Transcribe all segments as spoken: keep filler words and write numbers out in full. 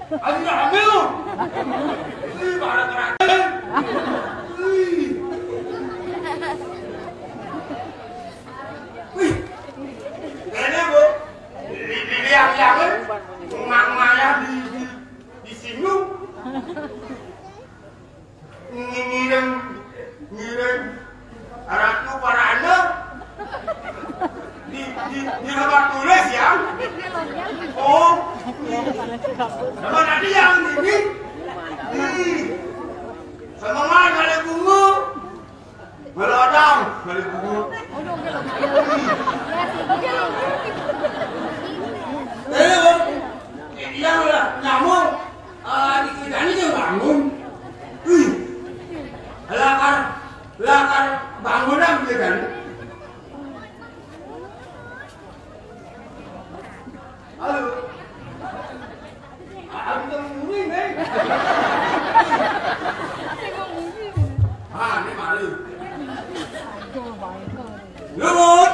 Aduh, rame lu. Ih, pada keracunan. Ih. Wih. Kayaknya, Bu, di, di, di yang, yang, emak-emaknya di, di, disinggung. Ngiring, ngiring. Ratu Parana di, di, di lebar tulis ya. Oh, sama tadi yang ini. Ih, sama mana ada bunga? Kalau ada, kalau bunga. Eh, oh, yang lah nyamuk. Ah, di kita ini yang bangun. Wih. Lakar, lakar bangunan gitu kan. Halo. Ah, aku tuh ngomongin, eh. Ah, ini malu. Lumut. Lumut.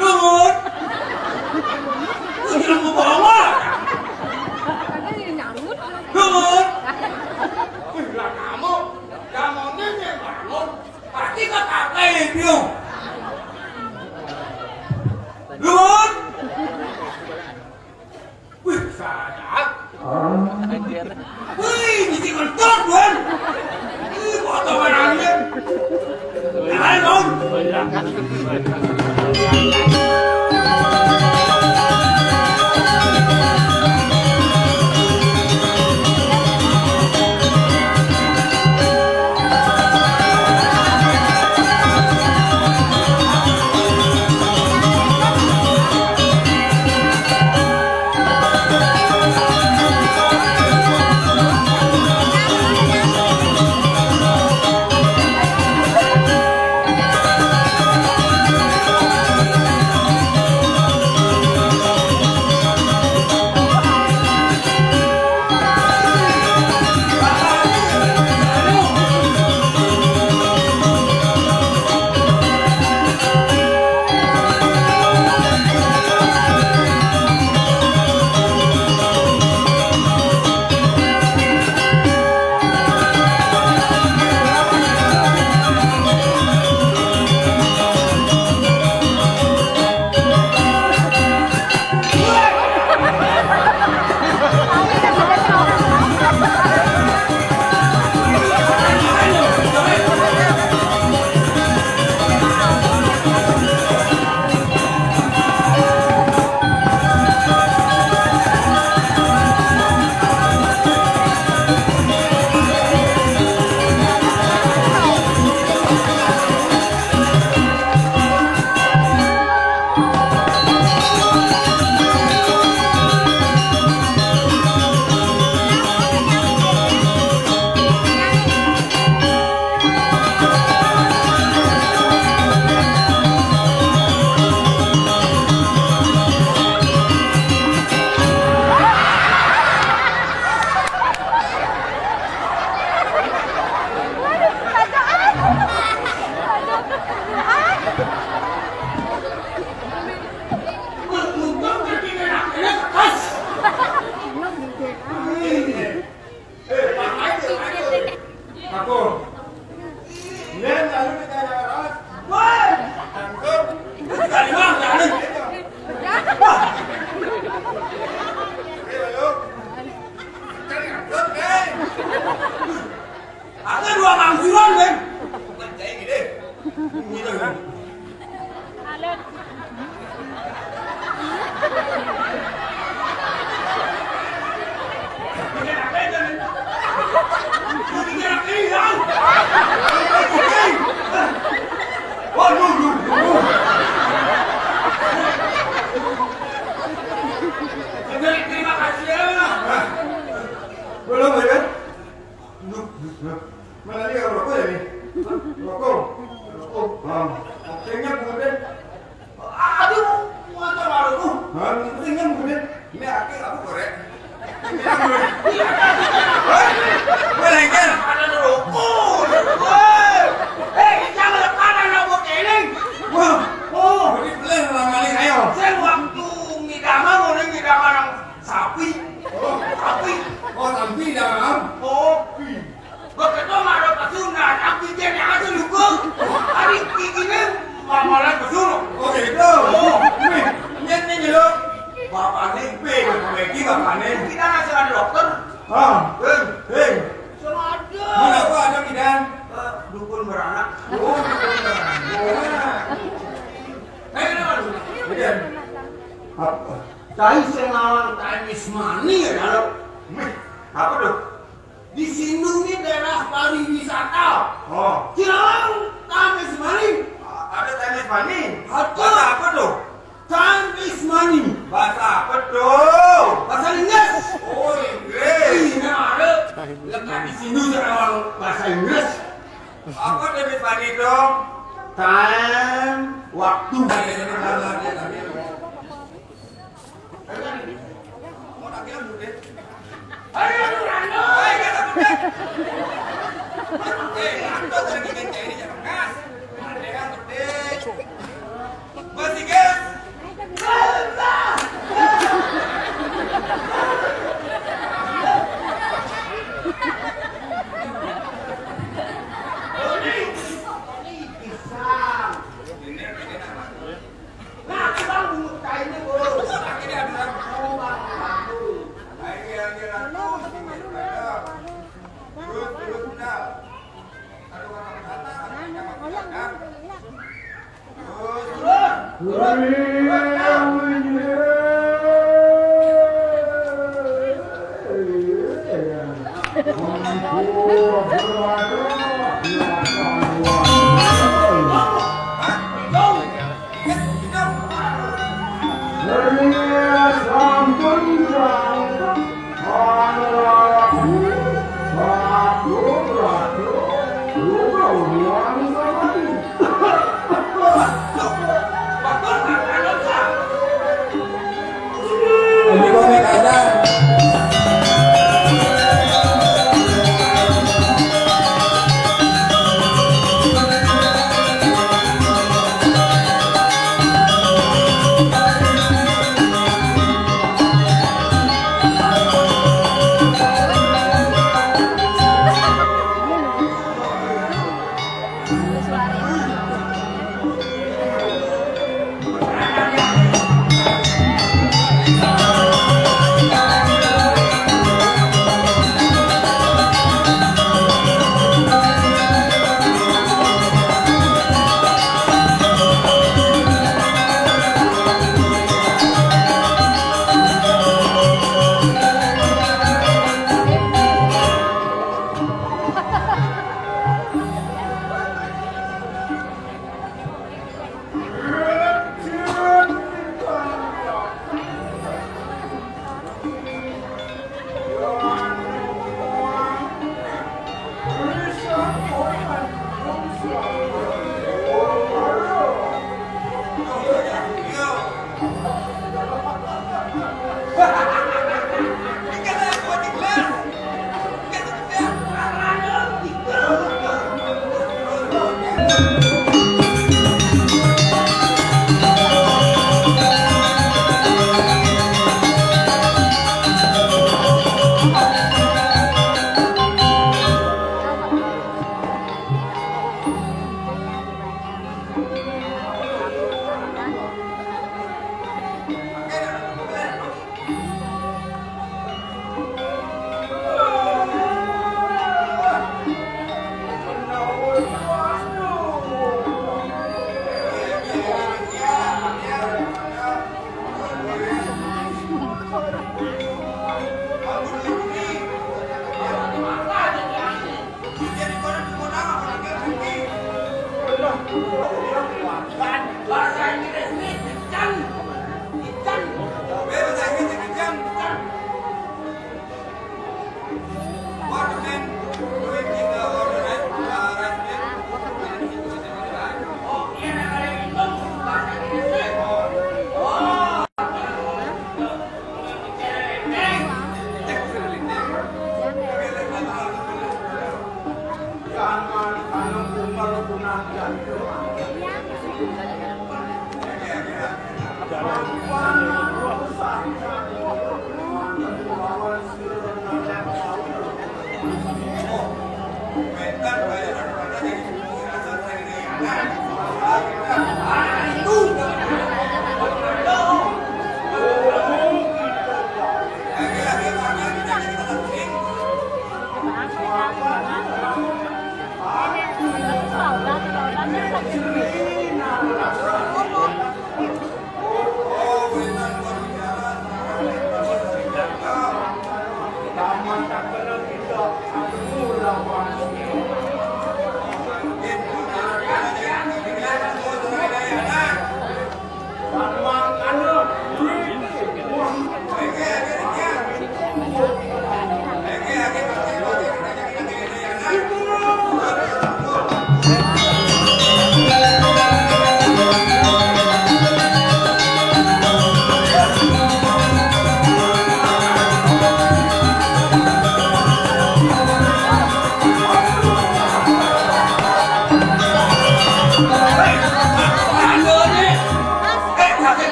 Lumut. Lumut. Wih, lah kamu, kamu ini bangun. Pasti ke kafe itu. Lumut. Wih, sadar. Wih, bisa kentut, Bun. Wih, foto menangnya. Jangan, Bun. Aku. Nen, lalu kita jalan. Wah, tangkep. Terus kali mah, kali. Wah. Ayo, lalu. Cari angkot, eh. Ada dua mangsuran, Ben. Bukan cai gede. Gitu, kan? Terima kasih ya. Belum ya? Mana dia rokok ya nih? Rokok. Rokok. Ah. Kayaknya gue deh. Aduh, mata baru tuh. Hah? Kayaknya gue deh. Ini aki aku korek. Gue lengket. Ada rokok. Hei, jangan ada kanan rokok ini. Wah, oh, ini boleh lama nih, ayo. Saya waktu ngidamah mau Itu. Oh, wih, nyet nih nyeluk. Bapaknya, wih, wih, wih, bapaknya. Kita nggak salah dokter. Ah, eh, eh. Salah ada. Mana apa ada, Kidan? Eh, dukun beranak. Oh, dukun beranak. Eh, kenapa lu? Kidan. Apa? Tadi saya ngawang time is money ya, kalau. Apa tuh? Di Sindung ini daerah pariwisata. Oh. Cirawang, time is money. Ada time is money. Ada. Bahasa apa tuh? Time is money. Bahasa apa tuh? Bahasa Inggris. Oh, Inggris. Iya, ada. Lekat di Sindung, Cirawang, bahasa Inggris. Apa time is money tuh? Time, waktu.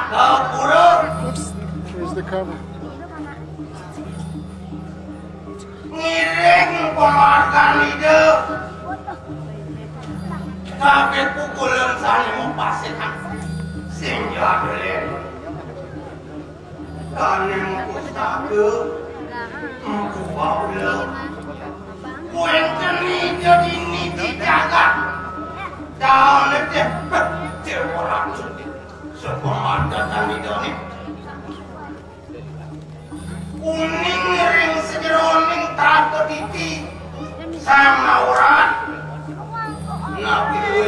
Gapura. Oops, here's the camera. Ngiring penghargaan ida. Kabeh pukulan sane mupasihan. Sing jadelen. Kane mupustaka. Empu baula. Kuwi kene jadi niti jagat. Daun deh. Dewa Ratu. Sepaman datang di doni. Uning ring sejeroning tata titi sang aurat. Napi duwe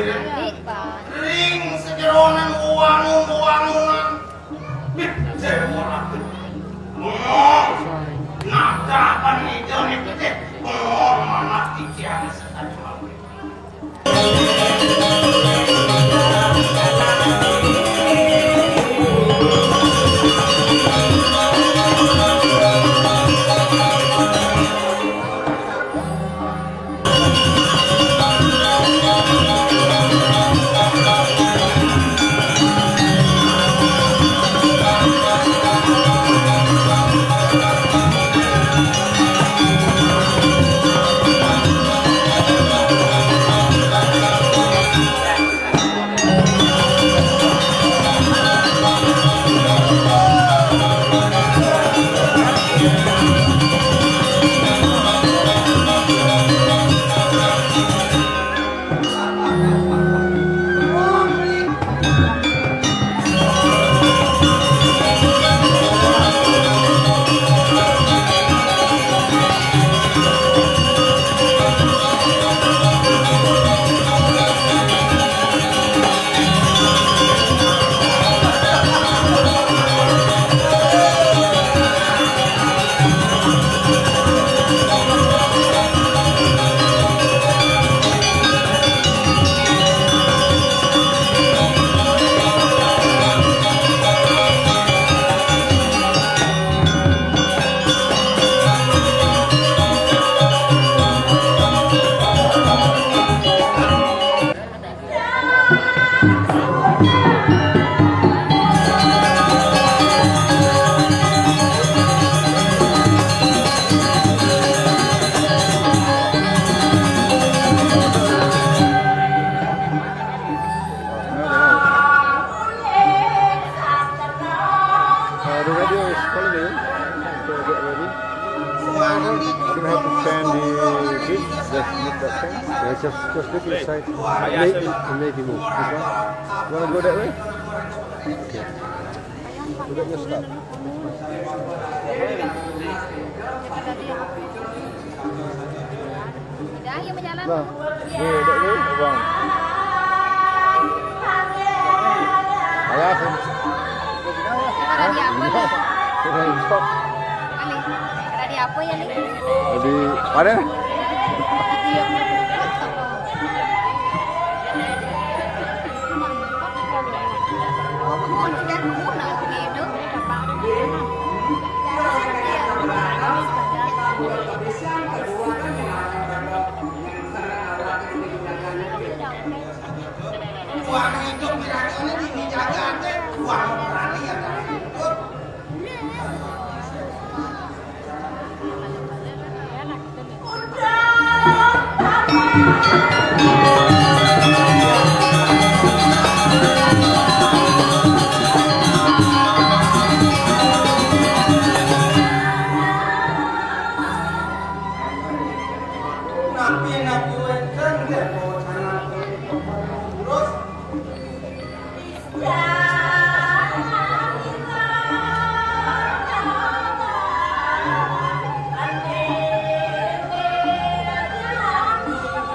ring sejeroning wangun-wangunan. Bih, saya ora. Bengong. Nah, kapan nih Joni pecah? Bengong mana titian sekali. Uh, the radio is calling you. So get ready. You don't have to stand the gate. Just move that thing. Yeah, just, just look inside. Maybe, maybe move. This one. You wanna go that way? Okay. Look at your step. Dah, ya berjalan. Nah, ni, dek ni, abang. Ayah, sini. Ada di apa ni? Ada di apa ya ni? Jadi, mana?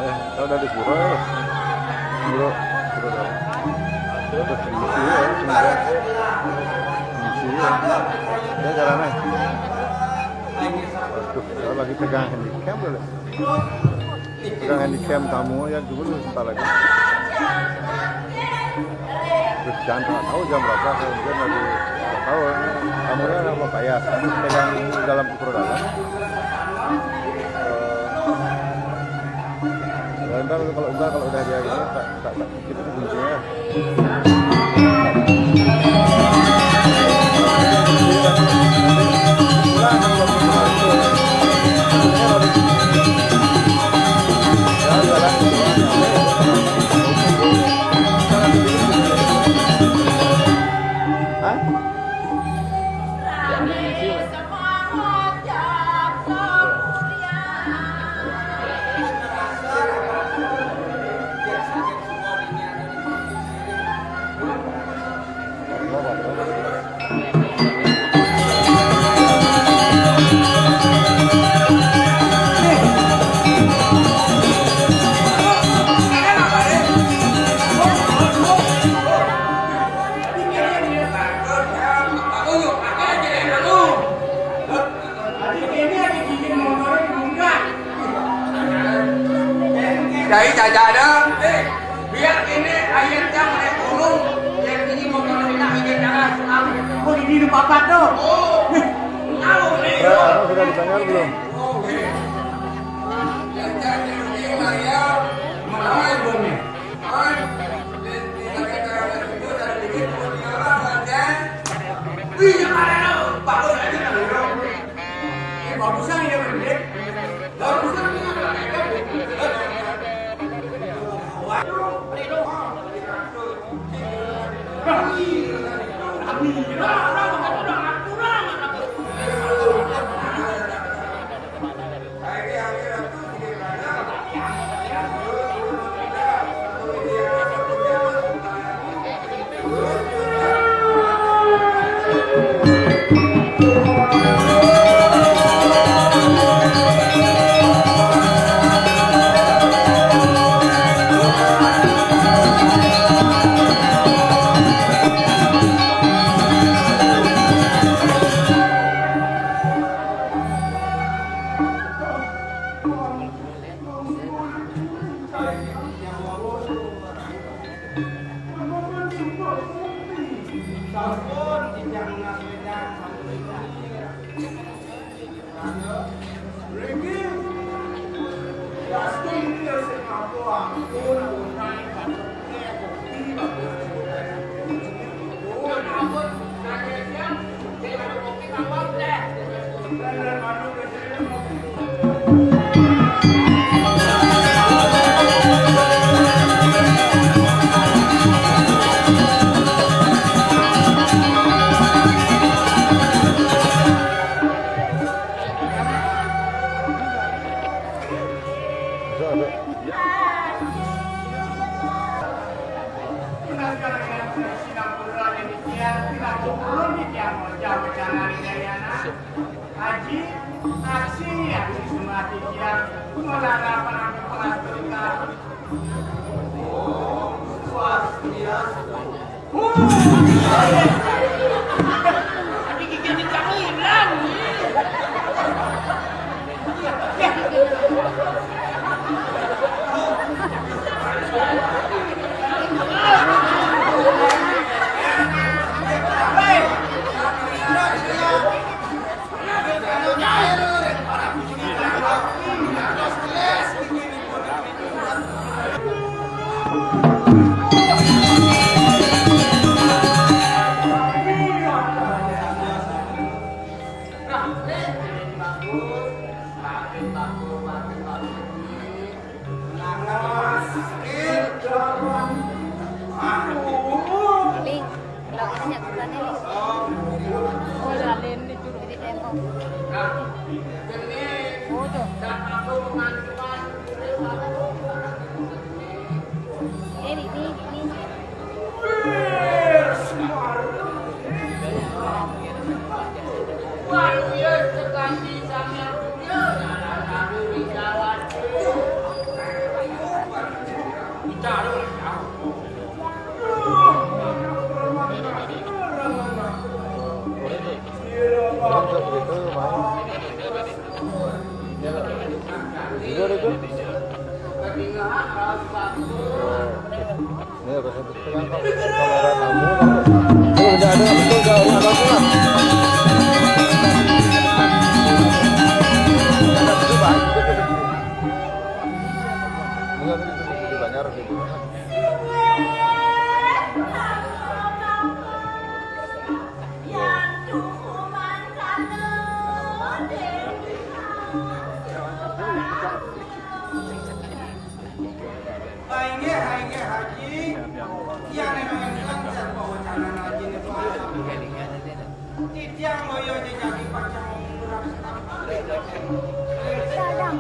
Eh, tahu dari pura ya? Pura, pura dah. Terus misi ya, semoga. Misi ya. Dia jalan eh. Waduh, saya lagi pegang handicam dulu. Pegang handicam tamu ya, dulu sebentar lagi. Terus jam, nggak tahu jam berapa, saya mungkin lagi, nggak tahu. Tamunya apa, payah. Pegang dalam, ukuran dalam. Eh, ya, ntar kalau, ntar kalau udah dia ini, tak, tak, tak, kita tuh kuncinya. Jadi jajanan, eh, biar ini akhirnya mulai turun, biar ini motor enak, biar jangan senang. Oh, ini hidup apa tuh? Oh, tahu nih. Ya, kamu sudah dibayar belum? Oh, iya. Jajanan ini bayar, mahal belum nih? Wih, yang ada lo, bagus aja kan lo. Eh, bagusan ini pendek. Bagusan ini pendek. Waduh, aduh. Haji, aksi, aksi semati kiang, melarang penampilan pelas berita. Oh, swastiastu. Tapi gigi dicamilan. Ling, lagunya bukannya, Ling. Oh, lalin ni juru. Jadi tempo. Oh, tu. Ini, ini, ini. Tidur itu. Ini harus pegang kamera kamu. Oh, udah ada, udah, udah, udah, udah. Ini harus dibayar gitu. Hainge, hainge, Haji. Iya, memang lancar bawa calon Haji ini, Pak. Titiang boyo aja jadi pacang ngomong kurang setengah. Sadang.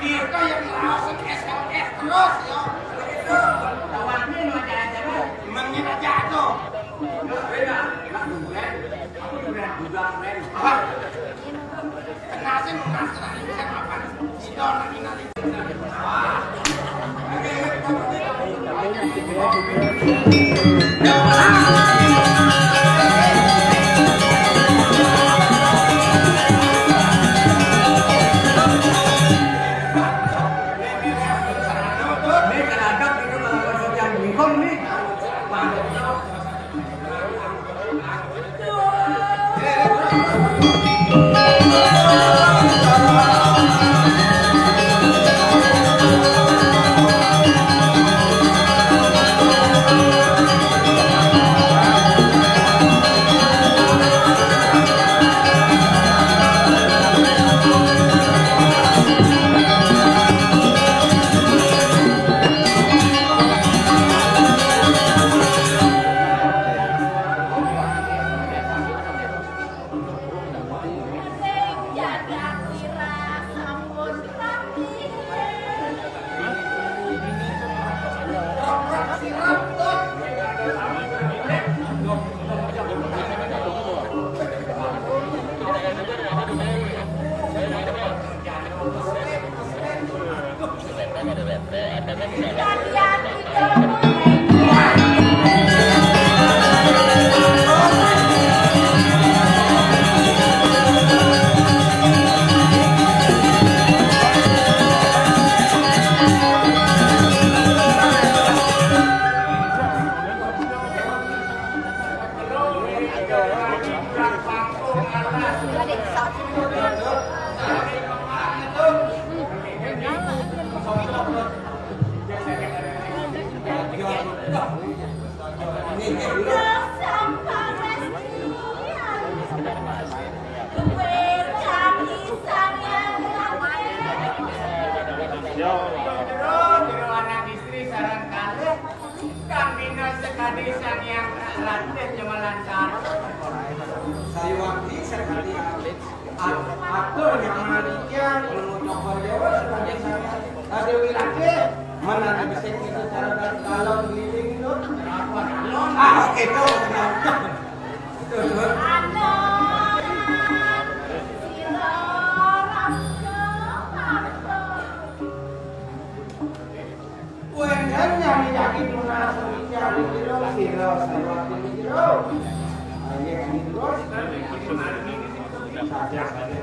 Kita yang ngelawasin S M S terus, ya. Tawanin aja, aja, Mas. Mending aja tuh. Beda. Aku juga, juga, men. Ah. Kena sih, kena sih, kena sih. Tidak, tidak, tidak. Yo, yo, anak istri sareng kalih, kang dina sekadi Sang Hyang Raden Jemalantar. Sayuwakti sekadi atur nyaman titiang, nemu cokor Jawa sekadi Sang Hyang Raden Wiratih, menawi bisa kita cara dari kalon ngiring itu. Apa kalon? Ah, oke, itu. Itu, itu. Kalon, sira raja, raja. Kowe kan nyari-nyari tunas mencari jero, sira sawati jero. Ayo, ini terus. Saja, saja.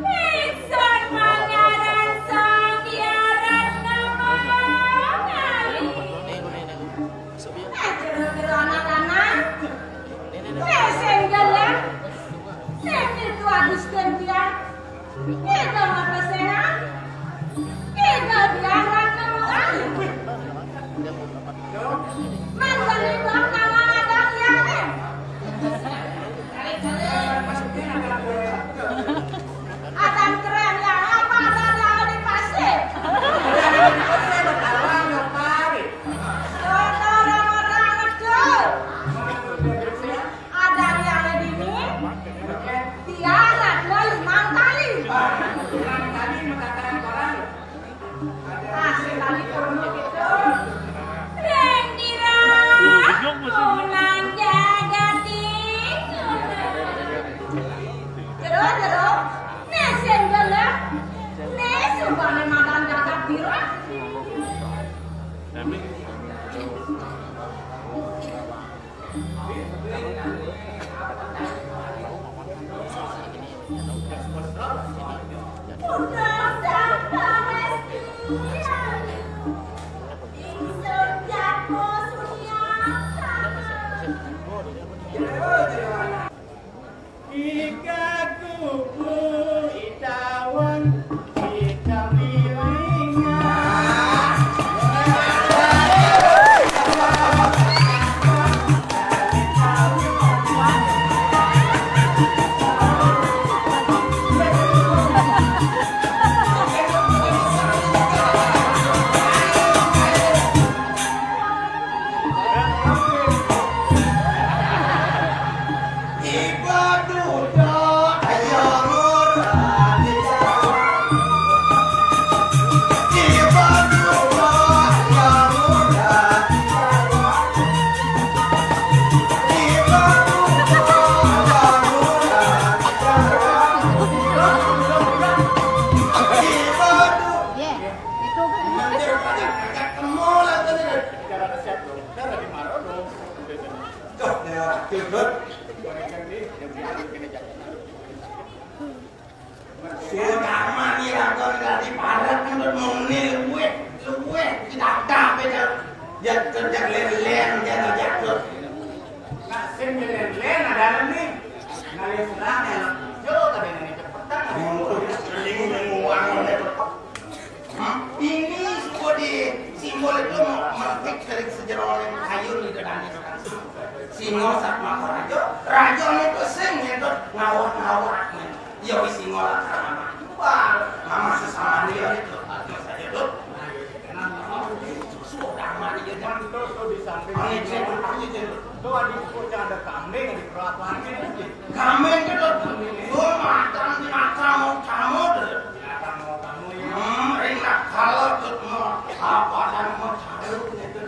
Ingsun mangaran Sang Hyang Ratna Mangali. Nek jero-jero anak lanang, nek sing gelem, nek niku Agus Gantian, kita apa sehat? Kita biar Ratna Mangali. Manggone bakal ada liyane. Adam keren ya, apa ada liyane di pasir? Orang-orang ngedul. Ada liyane dini, tiara dua limang kali. Limang kali mengatakan orang. Tuh, ya, tidur. Sudah mani raga dadi parak, udah muni luwih, luwih, tidak ada beda. Ya, kerja lelen, ya, ya, ya. Nak sing lelen, ada nih. Ngalih serang, ya. Yo, tadi ini cepetan. Ini uang, udah cepet. Ini suka di simbol itu metik dari sejarah kayu di Indonesia. Singo sama raja, raja itu sing ngentut ngawak-ngawak. Ya wis singo lah sama. Wah, mama sesama dia itu. Artinya saja tuh. Sudah mati ya. Tuh, tuh di samping. Ini cek, ini cek. Tuh, adik, kok ada kambing di perlakuan ini. Kambing itu tuh, tuh makan di mata mau kamu tuh. Binatang mau kamu ya. Hmm, enak kalau tuh mau apa dan mau campur gitu.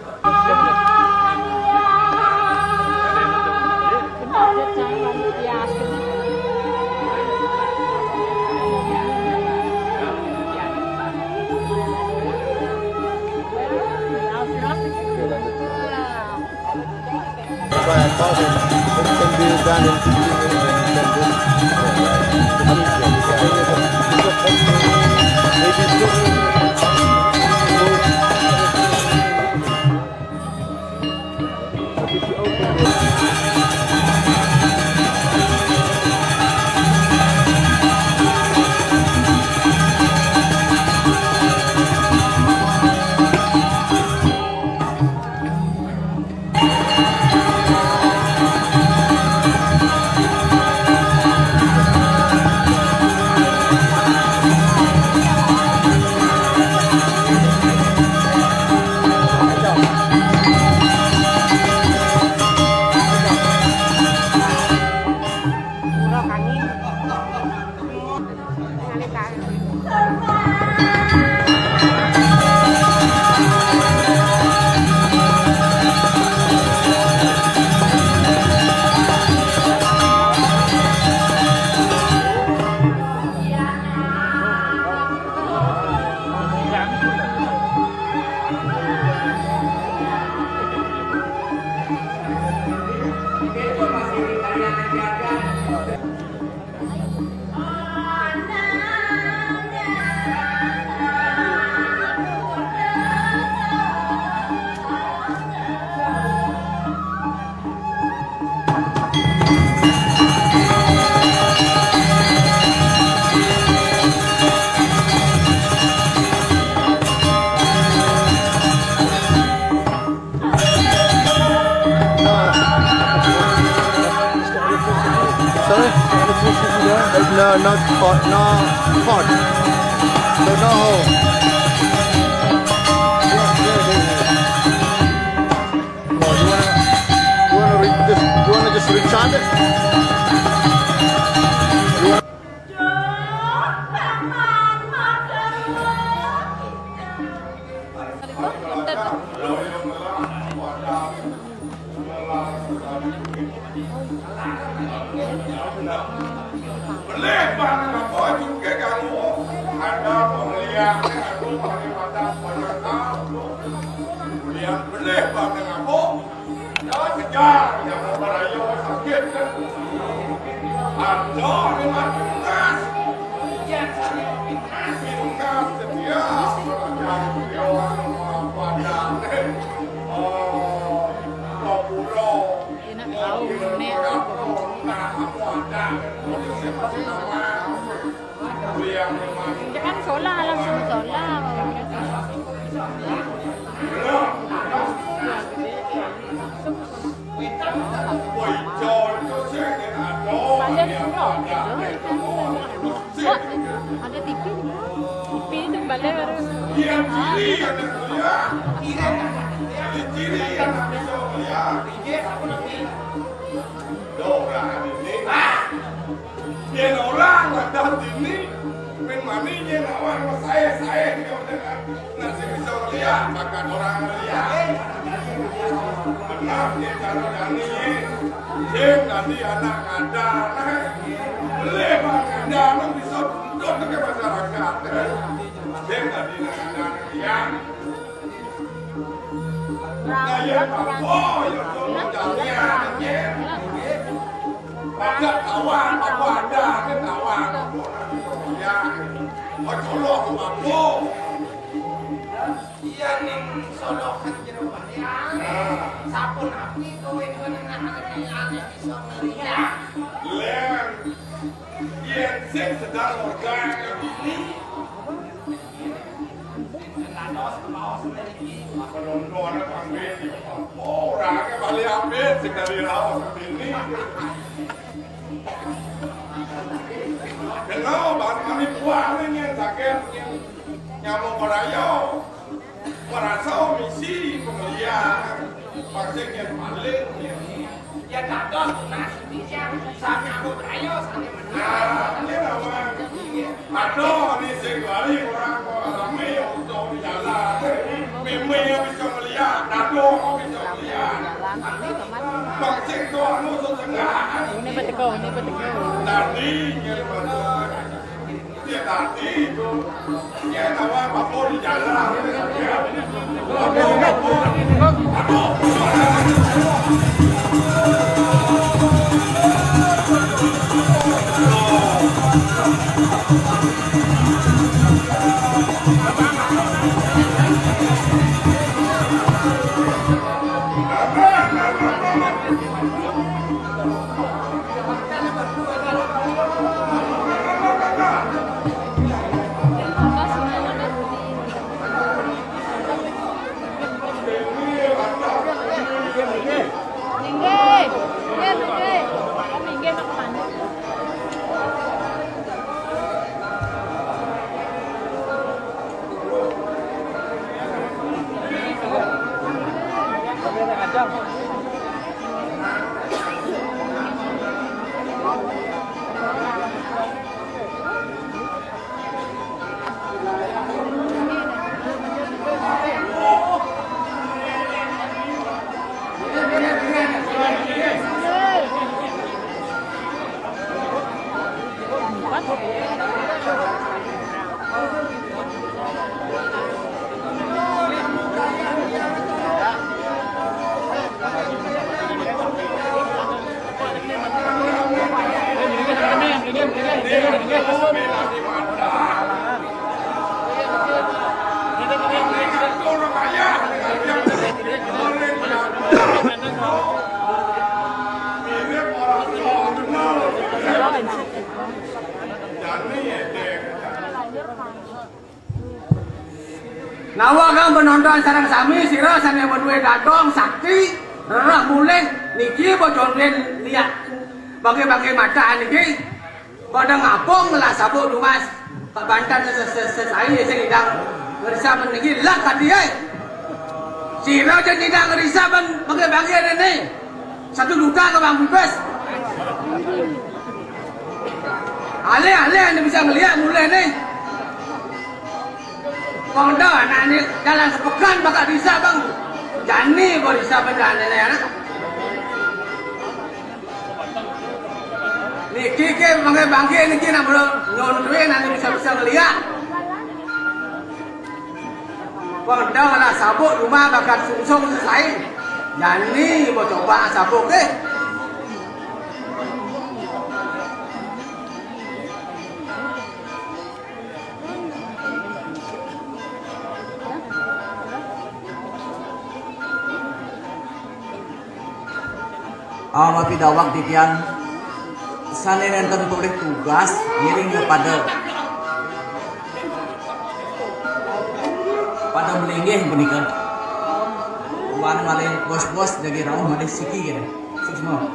By a thousand, it can be done in fifteen minutes and you can do it. Maybe two minutes. Sorry? No, not hot, not hot. So no hole. No, you wanna, you wanna re-, just, you wanna just recharge it? You wanna Boleh, Bang, apa juga kamu? Ada pembelian, aku pakai pada penyakal. Kemudian boleh, Bang, apa? Jangan kejar, jangan berayo sakit, kan? Ada lima tugas. Tugas setia. Jangan beliau apa-apa, jangan. Oh, kau pulau. Enak tahu, nek. Jangan sekolah, langsung sekolah. Ada di pulau. Wah, ada T V nih. T V itu balik baru. Iya, ciri, ada kuliah. Ada ciri, ada bisa kuliah. Iya, aku nanti. Doa ini. Ah! Yen ora ngedah dini, ping mani yen awak mesae-sae. Nasi bisa lihat, makan orang lihat. Benar, yen kalau dani, yen. Sing dadi anak kadang, eh. Boleh, Pak, kadang bisa tuntut ke masyarakat, eh. Sing dadi anak kadang, ya. Pada kawan, apa ada ke kawan. Ya. Ocolok apa? Iya ning solokan jero bayang. Sapunapi kowe ngenah ati bisa melihat. Len, yen sing sedang organ ini. Dados maos mriki. Penonton panggih. Ora ke bali apit sing dari raos ini. Kenal bang kami buah ning yen sakit nyamuk korayo. Merasa misi pembelian. Pasti yen maling yen. Ya dados tunas iki ya. Sami aku rayo sami menang. Nah, ini nama. Aduh, ini sing bali orang kok rame untuk di jalan. Meme yang bisa melihat, aduh, kok bisa melihat. Bang sing tuh anu setengah. Ini betul, ini betul. Tadi yen masalah. Nawakang penonton sareng sami, sira sane maduwe dadong sakti, rereh mulih niki bocorin liak bangke-bangke mata niki. Padha ngapung ngelah sabuk dumas, Pak Banten se-, se-, sesai sing idang ngerisap niki lah kadi, eh. Sira aja tidak ngerisap bangke-bangke rene. Satu juta ke Bang Bibes. Alih-alih ane bisa ngeliat mulih nih. Wong dah anak ini jalan sepekan bakal bisa, Bang. Jani kok bisa bencana ini anak. Niki ke bangke-bangke niki nak belum nyontri nanti bisa-bisa ngeliat. Wong dah lah sabuk rumah bakal sungsung selesai. Jani mau coba sabuk ke. Awa pidawak titiang sane nenten polih tugas ngiring kepada pada melinggih punika. Wan malih bos-bos jagi rauh malih siki kene. Suksma.